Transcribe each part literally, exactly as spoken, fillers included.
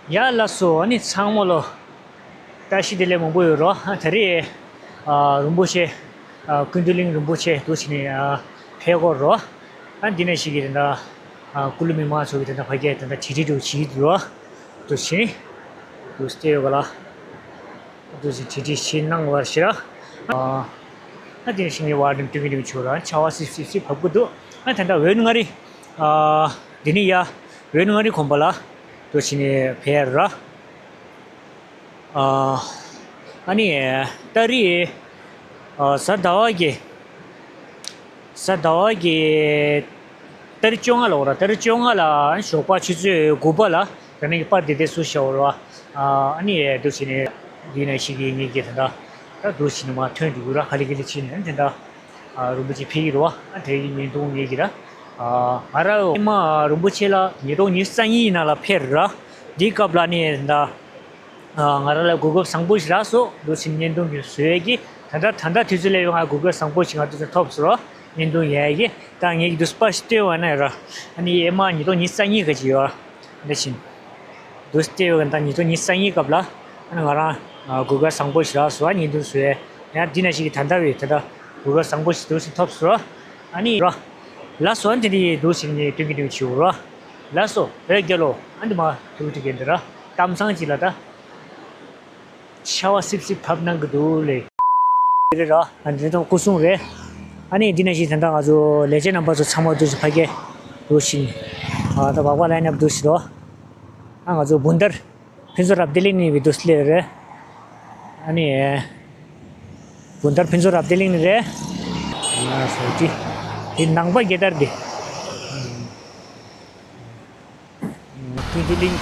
ཡ་ལགས་སོ། ཨ་ནི་ཚང་མ་ལོ་བཀྲ་ཤིས་བདེ་ལེགས་མང་པོ་ཡོད་རོ། ཨ་ད་རེས་ཨ་རིན་པོ་ཆེ་ཨ་ཀུན་མཁྱེན་གླིང་རིན་པོ་ཆེ་འདུག་བྱས་ནས་ཨ་ཕེབས་ཀྱི་ཡོད་རོ། ཨ་འདི་ནས་ཞིག་གིས་དེ་འདྲ་ཨ་ཀུན་གླིང་མི་མང་ཚོ་གིས་དེ་འདྲ་ཕ་གིར་དེ་འདྲ་གྲ་སྒྲིག་འདུག་བྱས་འདུག་རོ། འདུག་བྱས་ནས་འདུག་བལྟས་ཡོད་ག་ལ། འདུག་བྱས་གྲ་སྒྲིག་བྱས་གནང་བར་ཞུ་ར། ཨ་ཨ་འདི་ནས་ཞིག་ངའི་བར་དུ་ཀུན་མཁྱེན་གླིང་ཆོས་ར་ཆར་པ་སིབ་སིབ་སིབ་བབས་ཀྱི་འདུག་ཨ་ད་ལྟ་འོད་ལྔ་རི་ཨ་འདི་ནས་ཡ་འོད་ལྔ་རི་དགོན་པ་ལ་འདུག་བྱས་ནས་ཕེབས་ར། ཨ་ཨ་ནི་ཏ་རིག་ཨ་གཟའ་ཟླ་བ་གི་གཟའ་ཟླ་བ་གི་ཏ་རིག་བཅོ་ལྔ་ལ་འོ་ར། ཏ་རིག་བཅོ་ལྔ་ལ་ཞོགས་པ་ཆུ་ཚོད་དགུ་པ་ལ་ད་ནི་པར་འདི་དེ་སུ་ཤ་འོ་ར། ཨ་ནི་འདུག་བྱས་ནས་འདི་ནས་ཞིག་གིས་ངེད་ཀྱི་ད་ལྟ་ད་འདུག་བྱས་ནས་མར་ཐོན་འགྲོ་གི་ར། ཁ་ལི་ཁ་ལི་བྱས་ནས་དེ་འདྲ་ཨ་རིན་པོ་ཆེ་ཕེབས་ཀྱི་རེད་བ། ཨ་དེ་ཡི་བརྙན་ཐུང་ངེད་ཀྱི་ར། ཨ་ང་ར་ཨེ་མ་རིན་པོ་ཆེ་ལ་ཉིས་སྟོང་ཉི་ཤུ་རྩ་གཉིས་ནང་ལ་ཕེབས་ར། འདི་སྐབས་ལ་ནི་ད་ང་རང་ལ་གོ་སྐབས་བཟང་པོ་ཞིག་རག་སོང་། འདུག་བྱས་ནས་བརྙན་ཐུང་གི་བཟོ་ཡས་ཀྱི་ད་ལྟ་ད་ལྟ་དུས་ཚོད་སླེབས་ཡོང་། ང་གོ་སྐབས་བཟང་པོ་ཞིག་ང་དུས་ཚོད་ཐོབ་སོང་ར། བརྙན་ཐུང་ཡས་ཀྱི་ད་ངེད་ཀྱི་འདུག་པར་ཞིག་སྟོན་པ་ན་ཡ་ར། ཨ་ནི་ཨེ་མ་ཉིས་སྟོང་ཉི་ཤུ་རྩ་གཉིས་ག་ཅིག་ཡོད་ར། འདི་བཞིན་འདུག་སྟེ་ཡོད་ཀྱི་ད་ཉིས་སྟོང་ཉི་ཤུ་རྩ་གཉིས་སྐབས་ལ་ཨ་ནི་ང་རང་གོ་སྐབས་བཟང་པོ་ཞིག་རག་སོང་། ཨ་ནི་འདུག་བཟོས་ཡ་འདི་ན་ཞིག་གི་ད་ལྟ་བའི་ད་ལྟ་གོ་སྐབས་བཟང་པོ་ཞིག་འདུག་སེ་ཐོབ་སོང་ར། ཨ་ནི་ར་ལགས་སོ། ཨ་ནི་དེ་ནི་འདུག་ཞིག་ནི་སྟོན་གྱི་འདུག་བྱིའུ་ར། ལགས་སོ་བོད་རྒྱལ་ལོ། ཨ་ནི་མ་ཐུག་ཐུག་གི་འདི་ར་གཏམ་བཟང་ཅིག་ལ་ད། ཆར་པ་སིབ་སིབ་བབས་གནང་གི་འདུག་ལེ། རེད་ར། ཨ་འདི་ཚོ་སྐུ་སྲུང་རེད། ཨ་ནི་འདི་ནས་ཞིག་ད་ལྟ་ང་ཚོ་ལས་བྱེད་རྣམ་པ་ཚོ་ཚང་མ་འདུག་ཕ་གི་འདུག་ཞིག་ཨ་ད་བག་པ་ལ་ཡིན་ན་འདུག་ཞིག་རོ། ཨ་ང་ཚོ་བུན་དར་ཕུན་ཚོགས་རབ་བདེ་གླིང་ནས་བི་འདུག་སླེབས་རེད། ཨ་ནི་བུན་དར་ཕུན་ཚོགས་རབ་བདེ་གླིང་ནས་རེད། ང་སོ་ཅི་དེ་ནང་པ་རྒྱལ་དར་དེ། ཀུན་མཁྱེན་གླིང་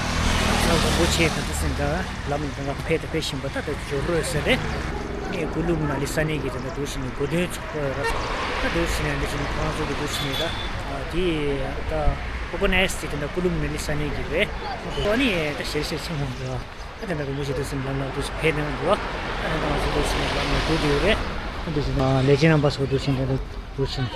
རིན་པོ་ཆེ་དང་དུ་སེང་ག་ལམ་ལ་དང་ཕེབས་དང་ཕེབས་བཞིན་པ་ད་ལྟ་འབྱོར་རོགས་ཟེར་རེད། ངས་ཀུ་ལུ་མ་ན་ལི་ས་གནས་ཀྱི་དེ་འདྲ་འདུག་ཞིག་ནས་གོ་སྟོན་ཚོགས་པ་ར་ད་འདུག་ཞིག་ནས་འདི་ཞིག་ནས་ཁོང་ཚོ་གི་འདུག་ཞིག་ནས་ད་དེ་ད་ཨོ་ག་ནའི་ཛི་དེ་འདྲ་ཀུ་ལུ་མ་ན་ལི་ས་གནས་ཀྱི་རེད། ཨོ་ནི་ད་ཞེར་ཞེར་ཆེན་མོ་འདུག་ཨ་དེ་འདྲ་རིན་པོ་ཆེ་འདུག་སེང་ལམ་ལ་འདུག་ཕེབས་གནང་འདུག་ཨ་དེ་འདྲ་ང་ཚོ་འདུག་སེང་ལམ་ལ་འདུག་དེ་ཡོད་རེད། འདུག་ཞིག་ལས་བྱེད་རྣམ་པ་ཚོ་འདུག་ཞིག་འདུག་ཞིག་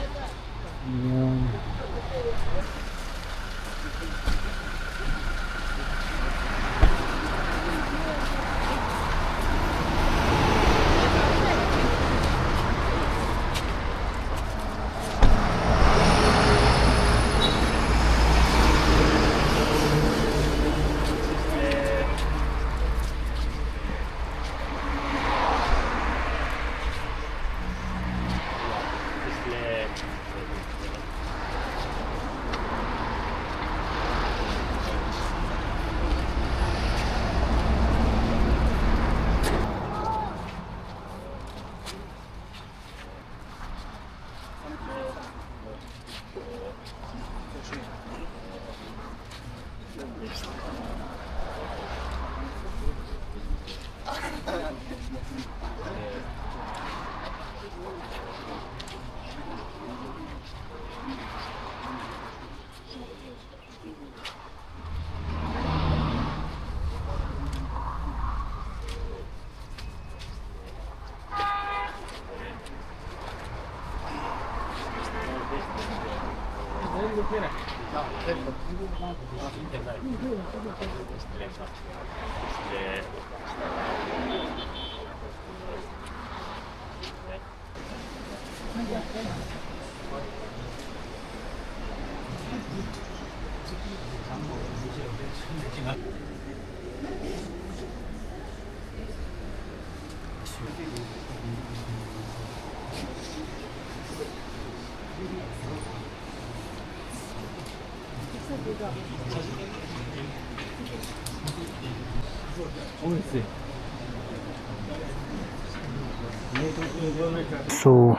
སོ།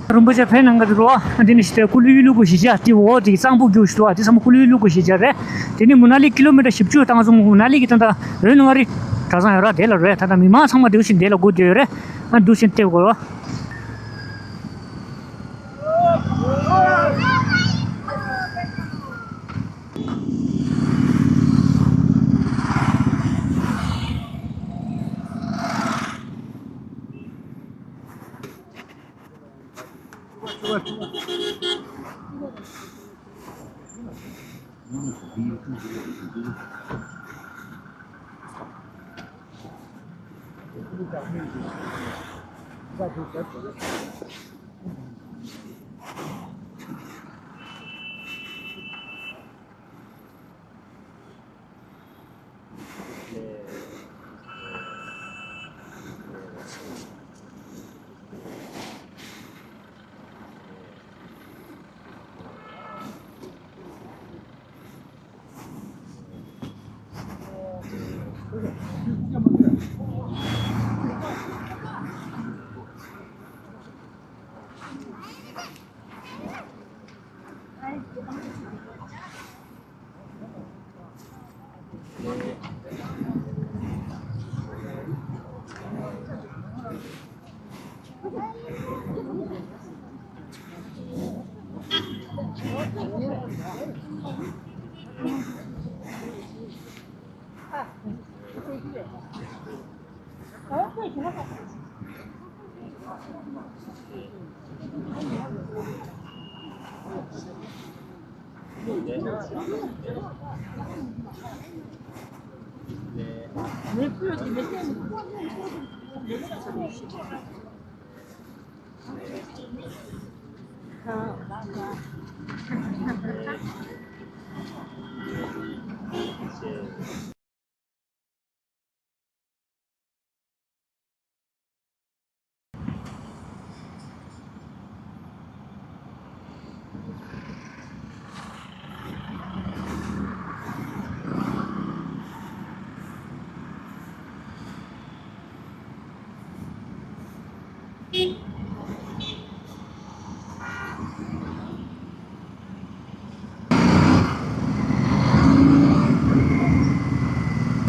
རིན་པོ་ཆེ་ཕེབས་གནང་གི་འདུག་རོ། འདི་ནི་ཞིག་སྟེ་ཀུ་ལུ་ཡུལ་ལུ་གུ་ཞིག་བྱ་དེ་འོག་དེ་གཙང་པོ་རྒྱུག་ཞིག་འདུག་དེ་ཚང་མ་ཀུ་ལུ་ཡུལ་ལུ་གུ་ཞིག་བྱ་རེད། དེ་ནི་མུ་ན་ལི་ཀི་ལོ་མི་ཊར་བཞི་བཅུ་བཏང་སོང་། མུ་ན་ལི་གི་ད་ལྟ་འོད་ལྔ་རི་གྲྭ་ཚང་ཡོད་ར་དེ་ལ་རེད། ད་ལྟ་མི་མང་ཚང་མ་དེ་བཞིན་དེ་ལ་སྒུག་བསྡད་ཡོད་རེད། ཨ་འདུག་བཞིན་བལྟས་དགོས་རོ།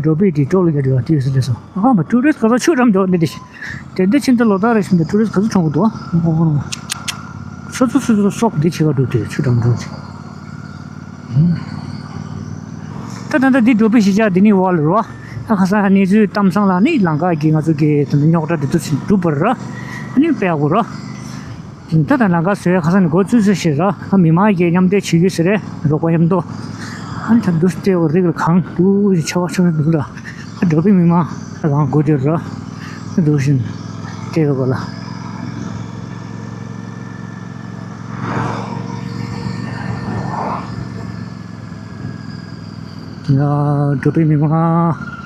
འགྲོ་པའི་དེ་ཀྲོག་ལ་རྒྱག་དུས་དེ་སུ་ལས་སོ། ཨ་མ་ཊུ་རི་སི་ག་ཚོད་ཆུ་འགྲམ་འགྲོ་འདི་དེ་ཤི། དེ་འདི་ཕྱིན་ཏེ་ལོ་ལྟར་རེ་བཞིན་དུ་ཊུ་རི་སི་ག་ཚོད་གྲོངས་གི་འདུག་སོ་སོ་སོ་སོ་སོག་འདི་བྱེད་ག་འགྲོ་དེ་ཆུ་འགྲམ་འགྲོ་ཅིག་ད་ད་ད་འདི་འགྲོ་པའི་གཞིས་ཆགས་འདི་ནི་བ་ལ་རོ། ཨ་ཁ་ས་གནས་ཚུལ་གཏམ་བཟང་ལ་ནི་ལང་ཀ་གི་ང་ཚོ་གི་ད་རྙོག་དྲ་འདི་ཚོ་ཞིག་འགྲུབ་པར་ར། ཨ་ནི་དཔེ་ཡག་པོ་ར། ད་ད་ལང་ཀ་བཟོས་ཁ་སང་ནས་འགོ་བཙུགས་ཚར་ཞེས་ར། ཨ་མི་མང་གིས་མཉམ་འབྲེལ་བྱེད་ཀྱི་ཟེར་རེད། རོགས་པ་མཉམ་དུ། ཨ་ནི་ད་འདུག་སྟེ་འོ་རིགས་ལ་གང་འདུག་ཆེ་བ་ཆུང་འདུག་ལ། ཨ་འགྲོ་པའི་མི་མང་ལ་གང་དགོས་དེ་ར། འདུག་བཞིན་སྟེ་ཡོད་པ་ལ། ཡ་འགྲོ་པའི་མི་མང་།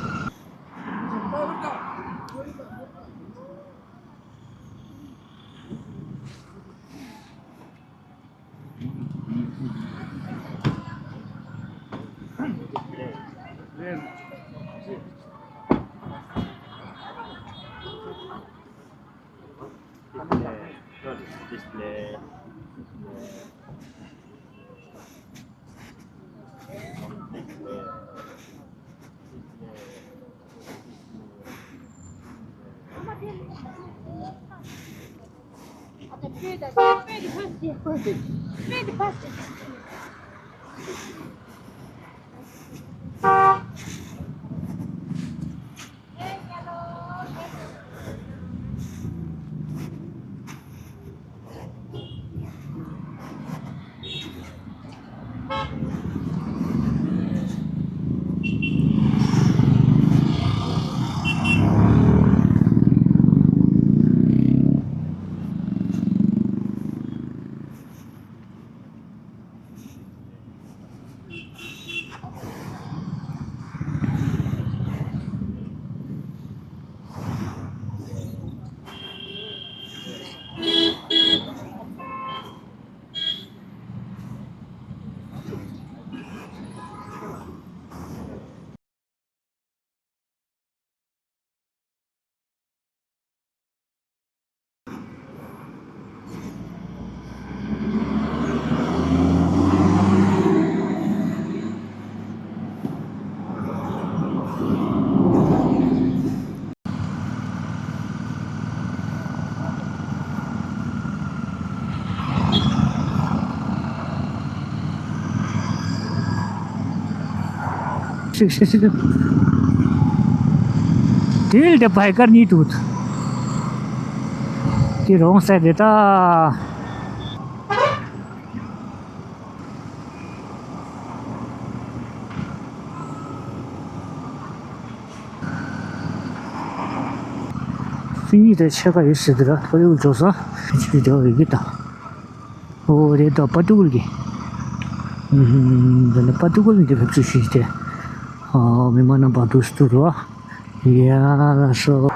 ཤིག་ཤིག་ཤིག་དེ་ལ་དེ་བྷའི་ཀར་གཉིས་འདུག་དེ་རོང་ས་དེ་ད། གཉིས་དང་ཕྱེད་ཀ་ཡོད་ཟེར་དུས་ར་ཕ་ཡུལ་འགྲོ་ས་ཆུ་དེ་བ་ཡོད་ཀྱི་དང་། ཨོ་རེད་ད་པ་ཏུ་ཀུལ་གྱི། ཨུམ་ཧུམ་འདི་ནི་པ་ཏུ་ཀུལ་འདི་ཕེབས་བསུ་ཞུས་ཏེ། ཨོ་མི་མང་རྣམ་པ་འདུག་སེ་འདུག་རོ། ཡ་ལ་སོ།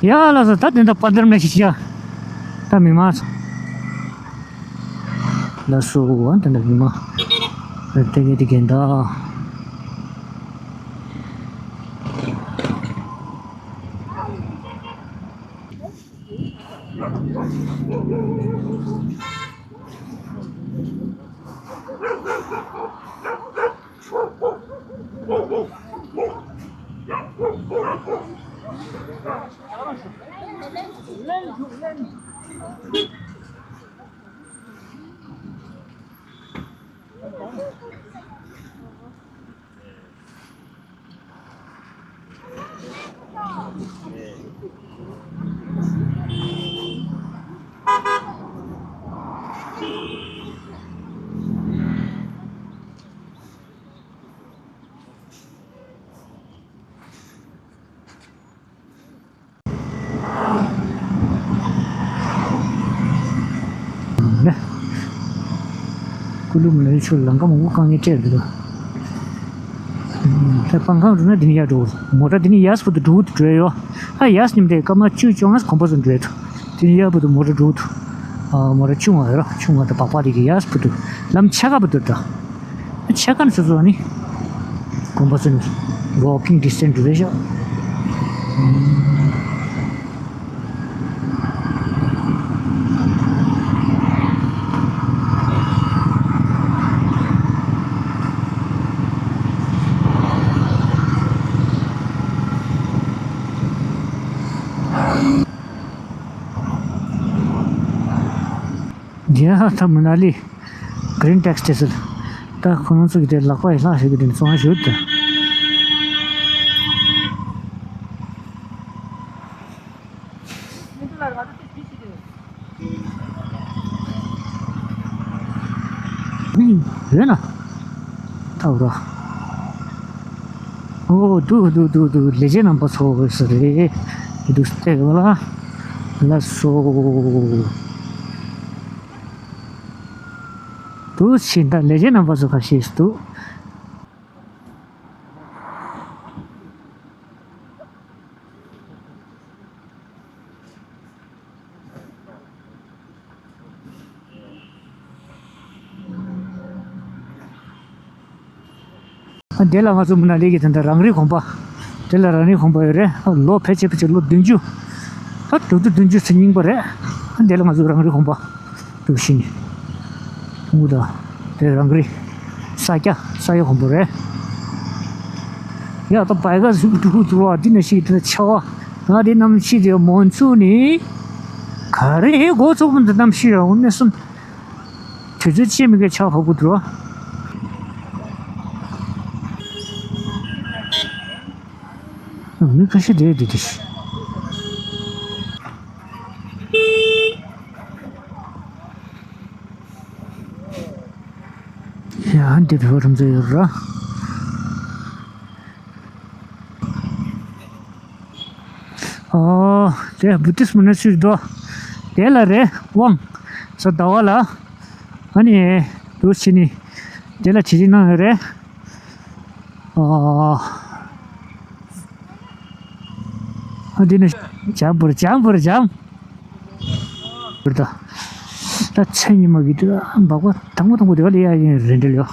ཡ་ལགས་སོ། ད་དེ་འདྲ་དཔལ་འབྱོར་མེད་ཞིག་བྱ། ད་མི་མང་ཚོ། ལགས་སོ། འོ་དེ་འདྲ་མི་མང་། ལྟ་གི་དེ་གན་ད། ཀུ་ལུ་མ་ལའི་ཆུ་ལམ་ཁ་མང་པོ་དཀའ་ངལ་འཕྲད་འདུག་ད་སྤང་ཁང་འགྲོ་ན་འདི་ནས་ཡར་འགྲོ། མོ་ཊ་འདི་ནས་ཡར་བར་དུ་འགྲོ་འགྲོ་ཡོད། ཨ་ཡར་ཉིན་དེ་སྐར་མ་བཅུ་བཅོ་ལྔ་གོམ་པ་ཚོ་འགྲོ་ཡོད། འདི་ནས་ཡར་བར་དུ་མོ་ཊ་འགྲོ་འདུག་ཨ་མོ་ཊ་ཆུང་བ་ཡོད་ར། ཆུང་བ་དང་སྦག་སྦག་དེ་གི་ཡར་བར་དུ་ལམ་ཕྱེད་ཀ་བར་དུ་ད། ཕྱེད་ཀ་ནས་སོ་སོ་ནི་གོམ་པ་ཚོ་ནི་walking distance་རེད་ཤག་ཡ་ད་མ་ན་ལི། Green Taxi་དེ་ཚོ། ད་ཁོ་རང་ཚོ་གི་དེ་ལག་པ་ཡི་ལྷག་ཞིག་གི་དེ་ནས་བཙོང་ཡ་ཞུ་ད། ཡོད་ན། ཐའོ་ར། ཨོ་འདུག་འདུག་འདུག་འདུག་ལས་བྱེད་རྣམ་པ་ཚོ་ཟེར་རེད། འདུག་སྟེ་ག་ལ། ལགས་སོ། འདུག་ཕྱིན་ད་ལས་བྱེད་རྣམ་པ་ཚོ་ཁ་ཤས་འདུག་ཨ་དེ་ལ་ང་ཚོ་མ་ན་ལི་གི་ད་ལྟ་རང་རེའི་གོམ་པ། དེ་ལ་རང་རེའི་གོམ་པ་ཡོད་རེད། ཨ་ལོ་ཕལ་ཆེར་ཕལ་ཆེར་ལོ་བདུན་ཅུ། ད་དྲུག་ཅུ་བདུན་ཅུ་ཚེ་རྙིང་པ་རེད། ཨ་དེ་ལ་ང་ཚོ་རང་རེའི་གོམ་པ། འདུག་ཕྱིན། ཨུ་ད། དེ་རང་རེའི། ས་སྐྱ་ས་ཡ་གོམ་པ་རེད། ཡ་ད་བའི་ག་ཟིག་འདུག་འདུག་བ་འདི་ན་ཞིག་དེ་ཆ་བ། ང་དེ་གནམ་གཤིས་དེ་མོན་སུ་ནི། ག་རེ་འགོ་ཚུགས་པ་འདི་གནམ་གཤིས་རང་ནས་སོང་། དུས་ཚོད་ཅི་མི་དགོས་ཆར་བབས་དགོས་འདུག་ར། མི་ཁ་ཤས་བསྡད་འདུག་དེ། ཡ་འདི་བོད་པ་རུམ་ཚོ་ཡོད་ར། ཨོ། དེ་བུ་ཏིས་མོ་ནེ་སི་རི་འདུག་དེ་ལ་རེད་དབང་། ས་ཟླ་བ་ལ། ཨ་ནི། འདུག་ཕྱི་ནི། དེ་ལ་བྱེད་ཅིག་གནང་ཡོད་རེད། ཨ། ཨ་འདི་ནི། འཇམ་པོར་འཇམ་པོར་འཇམ། པོར་ད། ད་ཚེ་ཉི་མ་གི་དུས་འབག་པ་དང་པོ་དང་པོ་དེ་ག་ལ་ཡ་ཡིན་རེད་འདྲ་ལོ།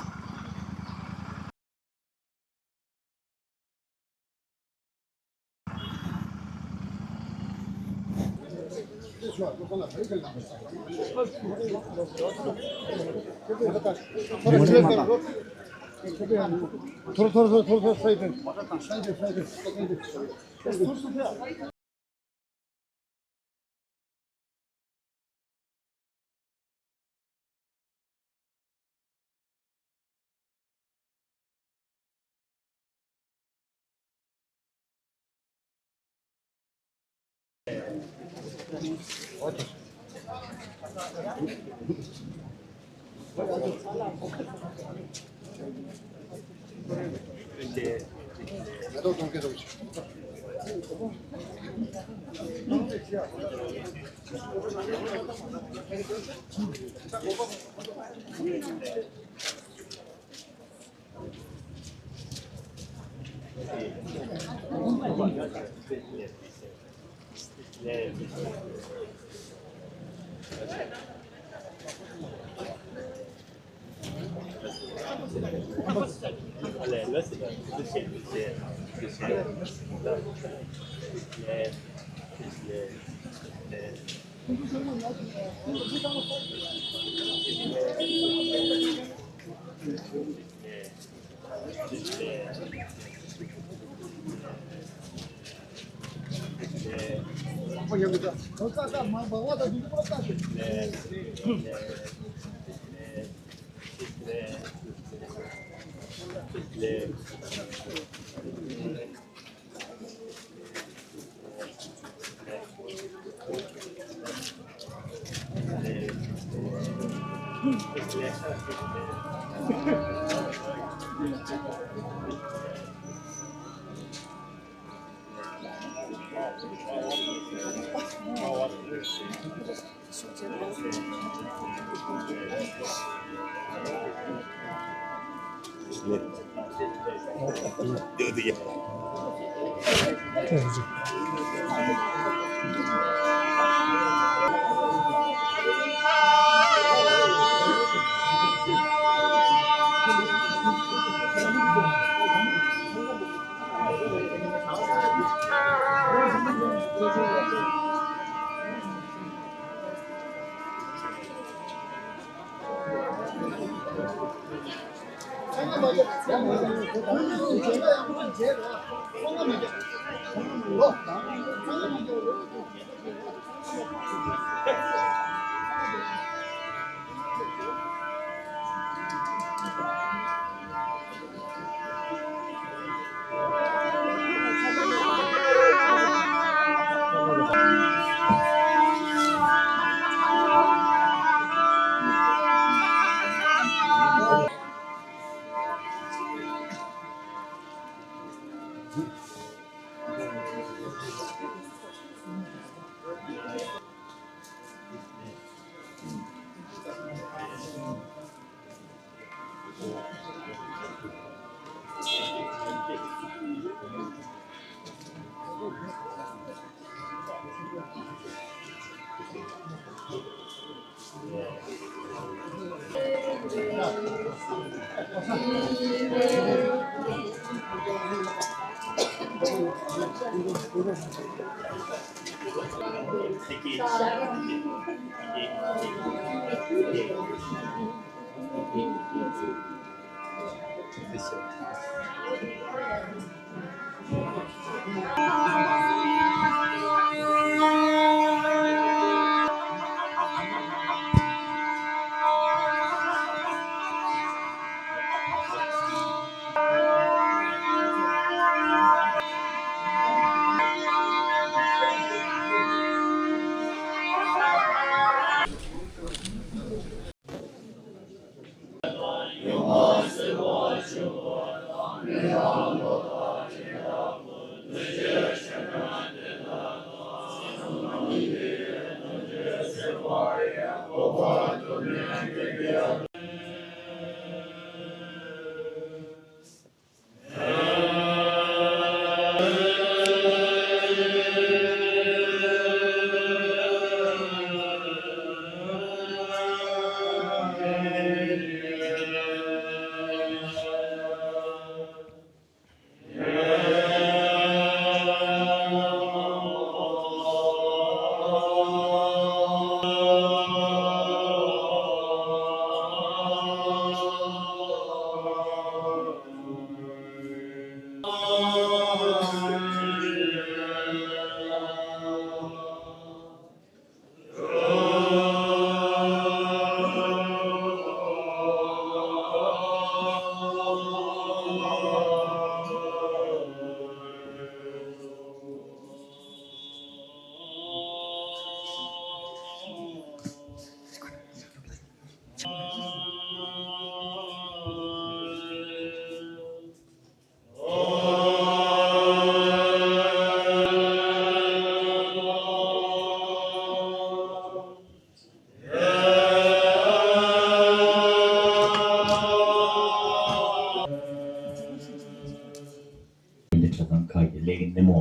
འདི་གྲྭ་ཚང་ཁག་གི་ལས་ཀྱི་སྣེ་མོ་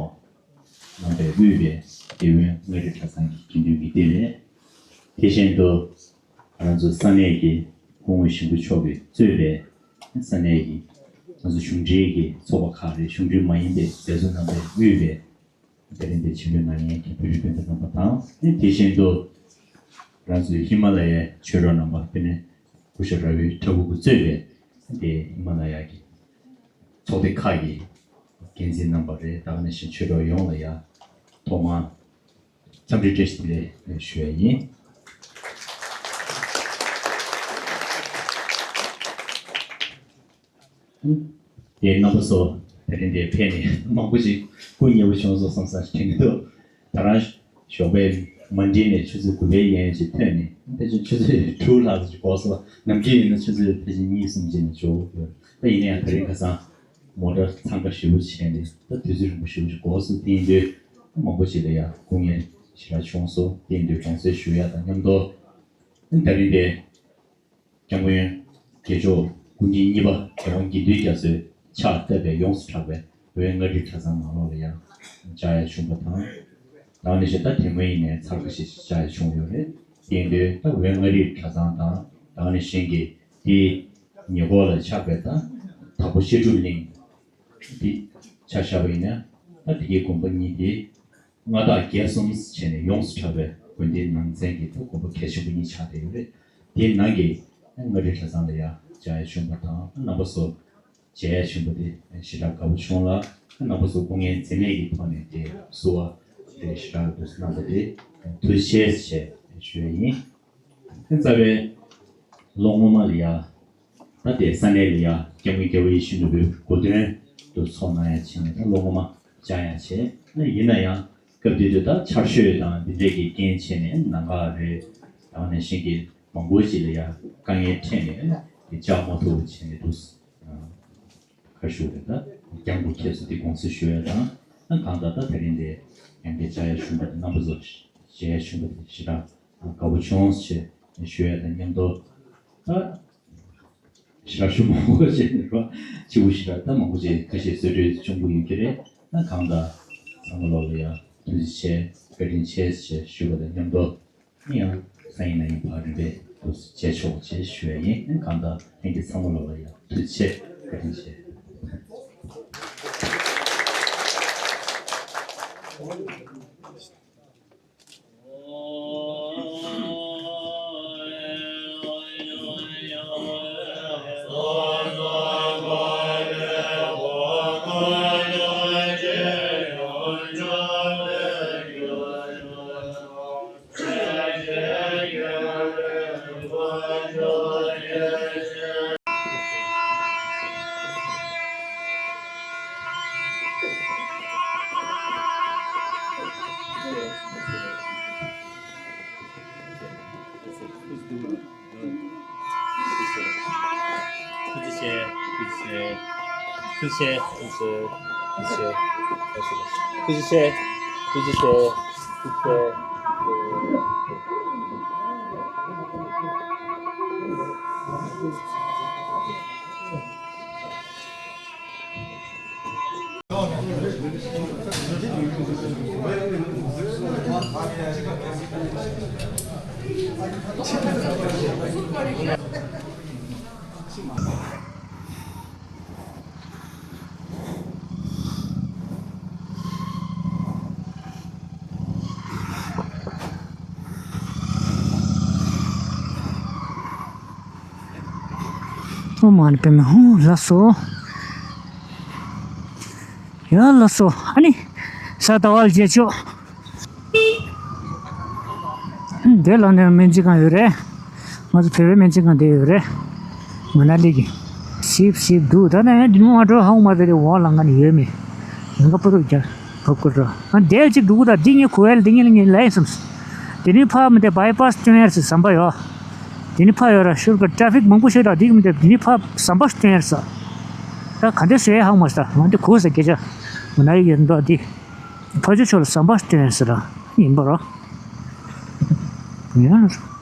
རྣམ་པས་དབུས་པའི་དགེ་འོས་མངའ་རིས་གྲྭ་ཚང་གི་དགེ་འདུན་གྱི་སྡེ་རེད། དེ་བཞིན་དུ་ང་ཚོ་ས་གནས་ཀྱི་སྐུ་ངོ་ཞིང་པ་མཆོག་གིས་གཙོས་པའི་ས་གནས་ཀྱི་ང་ཚོ་གཞུང་འབྲེལ་གྱི་ཚོགས་པ་ཁག་རེད། གཞུང་འབྲེལ་མ་ཡིན་པའི་མཛད་གཙོ་རྣམ་པས་དབུས་པའི་དེ་རིང་འདིར་ཆིབས་བསྒྱུར་གནང་མཁན་གྱི་བོད་རིགས་སྤུན་ཟླ་རྣམ་པ་དང་། དེ་བཞིན་དུ་ང་ཚོའི་ཧི་མ་ལ་ཡའི་ཆོས་གྲོགས་རྣམ་པ། དཔེར་ན་སྐུ་ཞབས་ར་བི་ཁྲ་འགུ་གིས་གཙོས་པའི་དེ་ཧི་མ་ལ་ཡ་གི་ཚོགས་སྡེ་ཁག་གི་འགན་འཛིན་རྣམ་པ་རེད། ད་ག་ནང་བཞིན་ཆོས་གྲོགས་ཡོངས་ལ་ཡ་ཐོག་མར་འཚམས་འདྲི་བཀྲ་ཤིས་བདེ་ལེགས་ཞུ་ཡ་ཡིན། དེ་རྣམ་པ་ཚོ་དེ་རིང་འདིར་ཕེབས་ནས་མང་པོ་ཞིག་སྐུ་ཉེ་པོ་བྱུང་སོང་བསམ་བསམ་ཞིག་དྲན་གྱི་འདུག་ད་རང་ཞོགས་པའི་མ་འདྲིས་ནས་ཆུ་ཚོད་དགུ་པའི་ཡན་ཞིག་ཐོན་ནས་ཕལ་ཆེར་ཆུ་ཚོད་དྲུག་ལྷག་ཙམ་ཞིག་འགོར་སོང་། ནམ་རྒྱུན་ཡིན་ན་ཆུ་ཚོད་ཕལ་ཆེར་གཉིས་གསུམ་རྗེས་ནས་འབྱོར་ཡོད། ད་ཡིན་ན་ཡང་དེ་རིང་ཁ་སང་མོ་ཊ་འཚང་ཁ་ཞེ་པོ་བྱས་ནས་ད་དུས་ཚོད་རིང་པོ་ཞེ་པོ་ཞིག་འགོར་སོང་། དེ་ཡིན་དུས་མང་པོ་ཞིག་ལ་ཡང་སྐུ་ངལ་ཞེ་དྲག་བྱུང་སོང་། དེ་ཡིན་དུས་དགོངས་སེལ་ཞུ་ཡ་དང་མཉམ་དུ་ད་རིང་འདིར་སྐྱབས་མགོན་རྒྱལ་མཆོག་སྐུ་ཕྲེང་གཉིས་པ་རྒྱལ་དབང་དགེ་འདུན་རྒྱ་མཚོས་ཕྱག་བཏབ་པའི་ཡོངས་སུ་གྲགས་པའི་ཝེ་མངའ་རིས་གྲྭ་ཚང་ནང་ལོགས་ལ་ཡང་བཅར་ཡ་བྱུང་བ་དང་། ད་ག་ནང་བཞིན་ད་དེ་སྔོན་ཡིན་ནའི་ཚར་ཁ་ཤས་ཤིག་བཅར་ཡ་བྱུང་ཡོད་རེད། དེ་ཡིན་དུས་ད་ཝེ་མངའ་རིས་གྲྭ་ཚང་དང་ད་ག་ནང་བཞིན་གྱི་དེའི་ཉེ་འཁོར་ལ་ཆགས་པའི་ད་དྭགས་པོ་བཤད་སྒྲུབ་གླིང་དེ་ཆ་བཞག་པ་ཡིན་ན། ད་དེ་གའི་དགོན་པ་གཉིས་དེ་མངའ་བདག་རྒྱལ་གསུམ་བྱས་ནས་ཡོངས་སུ་གྲགས་པའི་དགོན་སྡེའི་ནང་ཚན་གྱི་ད་དགོན་པ་གལ་ཆེན་པོ་གཉིས་ཆགས་བསྡད་ཡོད་རེད། དེའི་ནང་གི་མངའ་རིས་གྲྭ་ཚང་ལ་ཡང་བཅར་ཡ་བྱུང་བ་དང་། རྣམ་པ་ཚོ་མཇལ་ཡ་བྱུང་བ་དེ་ཞེ་དྲག་དགའ་པོ་བྱུང་ལ། རྣམ་པ་ཚོ་སྐུ་ངལ་འཛེམས་མེད་ཀྱི་ཐོག་ནས་དེ་བསུ་བ་དེ་ཞེ་དྲག་འདུག་གནང་བ་དེ་ཐུགས་རྗེ་ཆེ་ཞེས་ཞུ་ཡ་ཡིན། རྩ་བའི་ལོ་སྔོན་མ་ལ་ཡ་ད་ལྟའི་ས་གནས་ལ་ཡ་སྐྱབས་མགོན་རྒྱལ་བ་ཡིད་བཞིན་ནོར་བུའི་གོ་སྟོན་དུ་ཚོགས་གནང་ཡ་བྱས་ནས་ད་ལོ་སྔོན་མ་བཅར་ཡ་བྱས། ཡིན་ན་ཡང་སྐབས་དེ་དུས་ད་ཆར་ཞོད་དང་འདི་འདྲས་ཀྱི་རྐྱེན་བྱས་ནས་ནམ་མཁའ་རེད། ད་ནས་གཞན་གྱི་མང་པོ་ཞིག་ལ་ཡ་དཀའ་ངལ་འཕྲད་ནས་དེ་བཅར་མ་ཐུབ་པ་བྱས་ནས་འདུག་ཁ་ཤུགས་རེད། ད་རྒྱང་དུ་ཁྱེར་སོང་། དེ་དགོངས་སེལ་ཞུ་ཡ་དང་། གང་ལྟར་ད་དེ་རིང་འདི་ཡང་བསྐྱར་བཅར་ཡ་བྱུང་བ་དེ་རྣམ་པ་ཚོ་མཇལ་ཡ་བྱུང་བ་དེ་ཞེ་དྲག་དགའ་པོ་བྱུང་ཞེས་ཞུ་ཡ་དང་མཉམ་དུ། ད་ཞབས་ཞུ་མང་པོ་བྱས་ནས་རོ་ཆེ་བོ་ཞིག་ལ་ད་མང་པོ་ཅིག་ཁ་ཤས་གསོལ་གྲོས་བྱུང་གི་ཡོད་ཀྱི་རེད། ད་གང་ལྟར་ཚང་མ་ལོག་ལ་ཡ་ཐུགས་རྗེ་ཆེ་བཀའ་དྲིན་ཆེ་ཞེས་ཞུ་བ་དང་མཉམ་དུ། ཡང་སང་ཉིན་གནངས་ཉིན་བར་རིམ་པས་དུ་མཇལ་ཆོག་ཅེས་ཞུ་ཡ་ཡིན། གང་ལྟར་ལྷན་རྒྱས་ཚང་མ་ལོག་ལ་ཡ་ཐུགས་རྗེ་ཆེ་བཀའ་དྲིན་ཆེ། ཐུགས་རྗེ་ཆེ། ཐུགས་རྗེ་ཆེ། ཐུགས་རྗེ་ཆེ། ཐུགས་རྗེ་ཆེ། ཐུགས་རྗེ་ཆེ། ཐུགས་རྗེ་ཆེ། ཐུགས་རྗེ་ཆེ། ཐུགས་རྗེ་ཆེ། ཨོཾ་མ་ཎི་པདྨེ་ཧཱུྃ། ལགས་སོ། ཡ་ལགས་སོ། ཨ་ནི་གཟའ་ཟླ་བ་ལ་མཇལ་ཆོག་འདི་ལ་ནས་སྨན་རྩིས་ཁང་ཡོད་རེད། ང་ཚོ་བོད་པའི་སྨན་རྩིས་ཁང་དེ་ཡོད་རེད། མ་ན་ལི་གི། སིབ་སིབ་འདུག་ད་ནས་འདི་མོ་ང་འགྲོ་ཧ་གོ་མ་རེད། དེ་འོག་ལ་ང་ནི་ཡོད་མེད། ང་ཀ་པུ་རུ་རྒྱ་བབ་ཀུ་རོ། ང་འདས་ཅིག་འདུག་ད་འདི་ངའི་གོ་ཡལ་འདི་ངའི་ལ་ངའི་ལ་ཡིན་སམ། དེ་ནི་ཕ་མི་དེ་བྷའི་པཱ་སི་སྟོན་ཡར་སི་ཟམ་པ་ཡོད། དེ་ནི་ཕ་ཡོད་ར་ཤུར་ག་ཏྲ་ཕིག་མང་པོ་ཞིག་ར་འདི་གི་མི་དེ་དེ་ནི་ཕ་ཟམ་པ་སྟོན་ཡར་ས། ད་ག་འདྲ་བཟོས་ཧ་གོ་མ་སོང་། ད་ང་འདི་གོ་ས་སྐད་ཆ། མ་ན་ལི་གི་འགྲོ་འདི། ཕ་ཆུ་ཆོ་ལ་ཟམ་པ་སྟོན་ཟེར་ར་ཡིན་པ་རོ། ཡང་